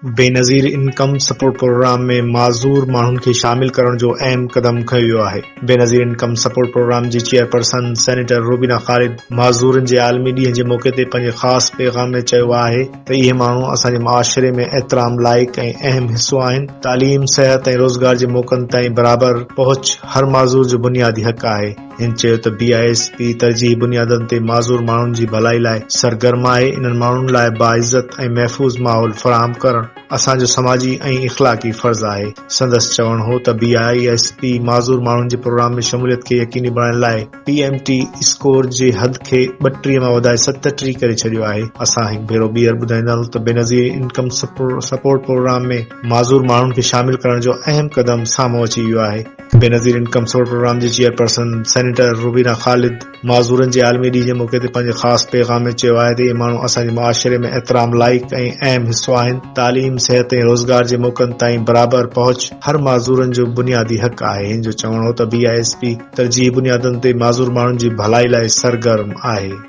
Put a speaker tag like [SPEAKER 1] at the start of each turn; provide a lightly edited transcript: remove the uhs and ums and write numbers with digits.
[SPEAKER 1] Benazir income support programme ۾ معذور ماڻهن کي شامل ڪرڻ جو اهم قدم کنيو ويو آهي. بينظير انڪم سپورٽ پروگرام جي چيئرپرسن سينيٽر روبينا خالد معذورن جي عالمي ڏينهن جي موقعي تي پنهنجي خاص پيغام ۾ چيو آهي ته اهي ماڻهو اسان جي معاشري ۾ احترام لائق ۽ اهم حصو آهن، تعليم، صحت ۽ روزگار جي موقعن تائين برابر پهچ هر معذور جو بنيادي حق آهي. هن چيو ته بي I S P ترجيحي بنيادن تي معذور ماڻهن جي ڀلائي لاء سرگرم آهي، انهن ماڻهن لاء باعزت ۽ محفوظ ماحول فراهم ڪرڻ اسان جو سماجي ۽ اخلاقي فرض آهي. سندس چوڻ هو ته بي I S P معذور ماڻهن جي پروگرام ۾ شموليت کي يقيني بڻائڻ لاء پي ايم ٽي اسڪور جي حد کي 32 مان وڌائي 37 ڪري ڇڏيو آهي، اسان هڪ ڀيرو ٻيهر ٻڌائيندا هلون ته بينظير انڪم سپورٽ پروگرام ۾ معذور ماڻهن کي شامل ڪرڻ جو اهم قدم سامهون اچي ويو آهي. بينظير انڪم سپورٽ پروگرام جي چيئرپرسن سينيٽر روبينا خالد معذورن جي عالمي ڏينهن جي موقعي تي پنهنجي خاص پيغام ۾ چيو آهي ته اهي ماڻهو اسان جي معاشري ۾ احترام لائق ۽ اهم حصو آهن، تعليم، صحت ۽ روزگار جي موقعن تائين برابر پهچ هر معذورن جو بنيادي حق آهي. هن جو چوڻ هو ته بي I S P ترجيحي بنيادن تي معذور ماڻهن جي ڀلائي لاء سرگرم آهي.